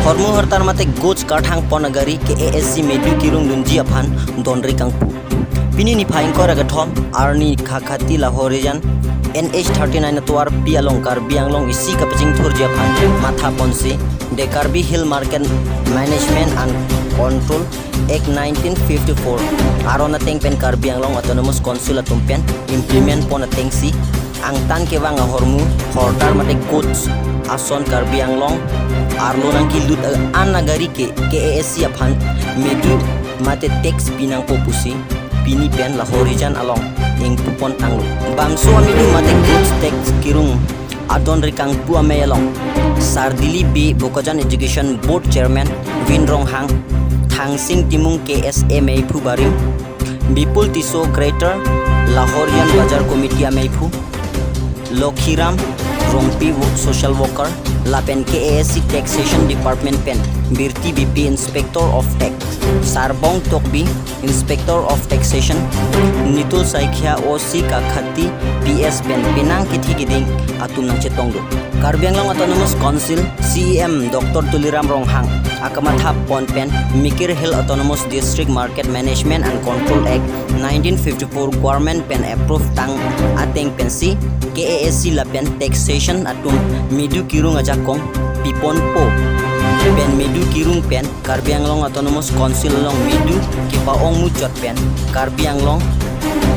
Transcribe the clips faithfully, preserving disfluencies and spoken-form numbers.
Hormu hortar mate goods karthang pon agari K A S C medu kirung dunji aphan donri kangpu. Pini niphai ingkoi ra kethom arni Khakhati Lahorijan N H thirty-nine atovarpi along Karbi Anglong isi kapachingthurji aphan matha ponsi The Karbi Hill Market Management and Control Act nineteen fifty-four aron ateng pen Karbi Anglong Autonomous Council atum pen implement pon atengsi angtan kevang ahormu hortar mate goods ason Karbi Anglong arlo nangkelut an agari ke K A S C aphan medu mate tax pinangpo pusi pini pen Lahorijan along ingpu pon tanglo. Bangso amedu mate goods tax kirung adonri kangpu amei along Sardili Bey, Bokajan Education Board Chairman Vin Ronghang, Thangsing Timung K S A meiphu barim, Bipul Tisso Greater Lahorijan Bazar Committee ameiphu, Lokhiram Rongpi wo-, social worker, lapen K A S C Taxation Department pen Birti Beypi Inspector of Tax, Sarbong Tokbi Inspector of Taxation, Nitul Saikia O C Khakhati P S pen penang kethe keding atum nangchetong do. Karbi Anglong Autonomous Council C E M Doctor Tuliram Ronghang akamatha pon pen Mikir Hill Autonomous District Market Management and Control Act nineteen fifty-four government pen approve tang ateng pensi K A S C lapen taxation atum medu kirung ajakong piponpo pen medu kirung pen Karbi Anglong Autonomous Council along medu kepa-ong muchot pen Karbi Anglong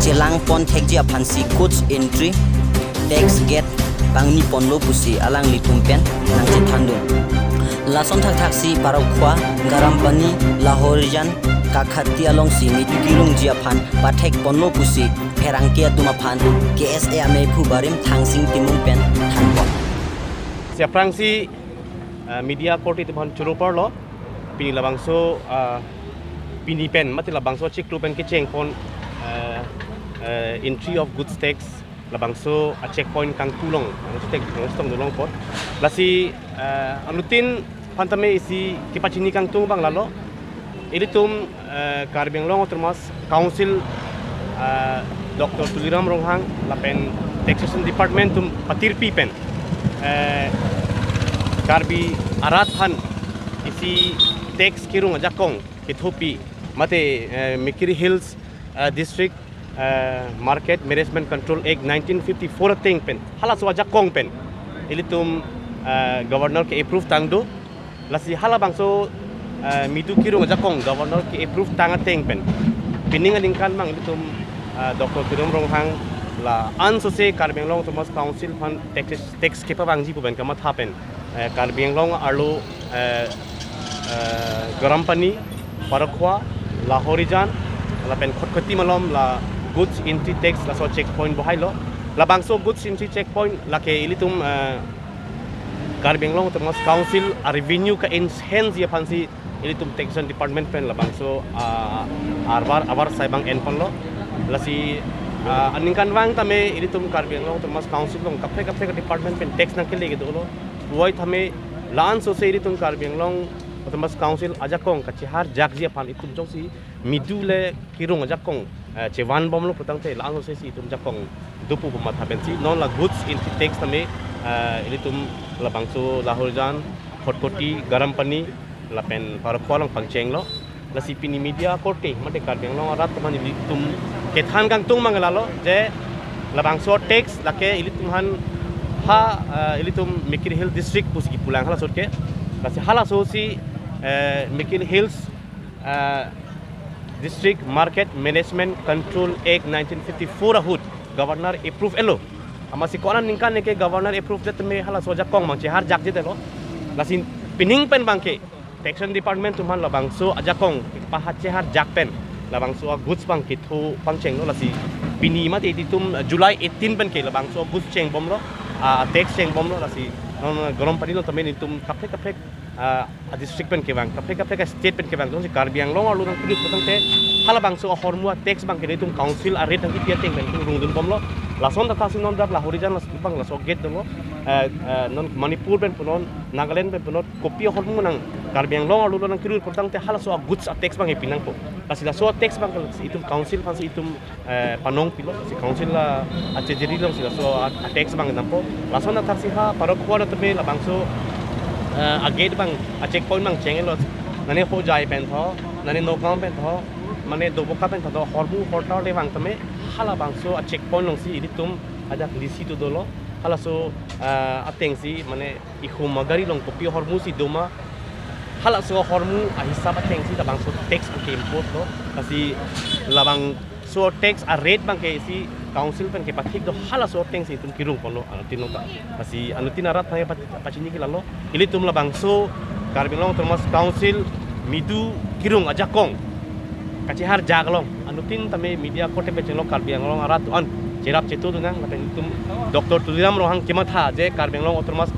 chelang pon thekji aphansi goods entry tax gate pangni ponlo pusi alanglitum pen nangchethandun. Lason thakthaksi Parakhua, Garampani, Lahorijan, Khakhati alongsi medu kirungji aphan pathek ponlo pusi pherangke atum aphan K S A ameiphu barim Thangsing Timung pen thanpon. Si aphrangsi, eh, media korte atum aphan choro parlo, pini labangso, eh, pini pen mate labangso chiklo pen kecheng pon, eh, eh, entry of goods tax labangso a checkpoint kangpu along, labangso tax, labangso tong dolong pon. Lasi, eh, anuttin aphan tame isi kepachini kangtung abang lalo. Ilitum, eh, Karbi Anglong Autonomous Council, eh, Doctor Tuliram Ronghang lapen Taxation Department atum patirpi pen, eh, Karbi arat aphan isi tax kirung ajakong kethopi mate, eh, Mikir Hills, eh, District, eh, Market Management Control Act nineteen fifty-four ateng pen, halaso ajakong pen ilitum, eh, Governor ke-approve tang do. Lasi halabangso, eh, medu kirung ajakong Governor ke-approve tang ateng pen pining aningkan abang ilitum, eh, Doctor Tuliram Ronghang la-an sose Karbi Anglong Autonomous Council aphan tax, tax kepavangji pu pen kamatha pen, eh, Karbi Anglong arlo, eh, eh, Garampani, Parakhua, Lahorijan, lapen Khatkhati malom la goods entry tax laso checkpoint bohailo. Labangso goods entry checkpoint lake ilitum, eh, Karbi Anglong Autonomous Council a revenue ka-enhance ji aphansi ilitum Taxation Department pen labangso, ah, arvar, avarsai abang enponlo. Lasi, ah, aningkanvang tame ilitum Karbi Anglong Autonomous Council along kaprek kaprek department pen tax nangkele kedo lo. Puvoiphit tame la-an sose ilitum Karbi Anglong Autonomous Council ajakong kacheharjakji aphan itum jongsi medu le kirung ajakong, eh, chevanbomlo putangte la-an sose si itum jakong dopo pu matha pensi non la goods entry tax tame, eh, ilitum labangso Lahorijan, Khatkhati, Garampani lapen Parakhua along pangchenglo. Lasi pini media korte mate Karbi Anglong arat atum aphan ilitum kethan kangtung abang lalo je labangso tax lake ilitum aphan ha, eh, ilitum Mikir Hill District pusi kipulang halaso ke. Lasi halaso si, eh, Mikir Hills, eh, District Market Management Control Act nineteen fifty-four ahut Governor approve elo. Amatsi ko-an aningkan ke Governor approve det tame halaso ajakong abang cheharjakjedetlo. Lasi pining pen abangke Taxation Department atum aphan labangso ajakong paha cheharjak pen labangso a goods abang ketho pangchenglo. Lasi pini mate ilitum, eh, July eighteen pen ke labangso goods chengbomlo, ah, tax chengbomlo. Lasi non Garampani along tame ilitum kaprek kaprek, ah, a district pen kevang, kaprek kaprek a state pen kevang, jongsi Karbi Anglong arlo nangkelut putangte halabangso ahormu a tax abangke ilitum council a rate nangkepi ateng pen itum rungdunbomlo. Lason thakthaksi non dak Lahorijan laso abang laso gate dolo, eh, eh, non Manipur pen punon, Nagaland pen punon, kopi ahormu nang Karbi Anglong arlo nangkelut putangte halaso a goods a tax abang epinangpo. Lasi laso a tax abang lasi itum council aphansi itum, eh, panong pilo, si council la achejeri alongsi laso a, a tax abang dampo. Lason thakthaksi ha Parakhua tame labangso eh, a-gate abang, a-checkpoint abang chenglo. Nane Hojai pen tho, nane Nagaon pen tho, mane Doboka pen tho, hormu hortar le vang tame, halabangso a-checkpoint alongsi ilitum ajak list do dolo. Halaso, eh, atengsi mane ihum agari along kopi hormu si doma, halaso hormu ahisap atengsi labangso tax abang ke-impose lo. Lasi labangso tax a-rate abang ke isi council pen kepathik do, halaso atengsi itum kirung ponlo anuttin along ta. Lasi anuttin arat aphan pachini ke lalo, ilitum labangso Karbi Anglong Autonomous Council midu kirung ajakong kacheharjak along anuttin tame media korte pachenglo, Karbi Anglong arat an cherap chetu dunang, lapen itum Doctor Tuliram Ronghang kematha je Karbi Anglong Autonomous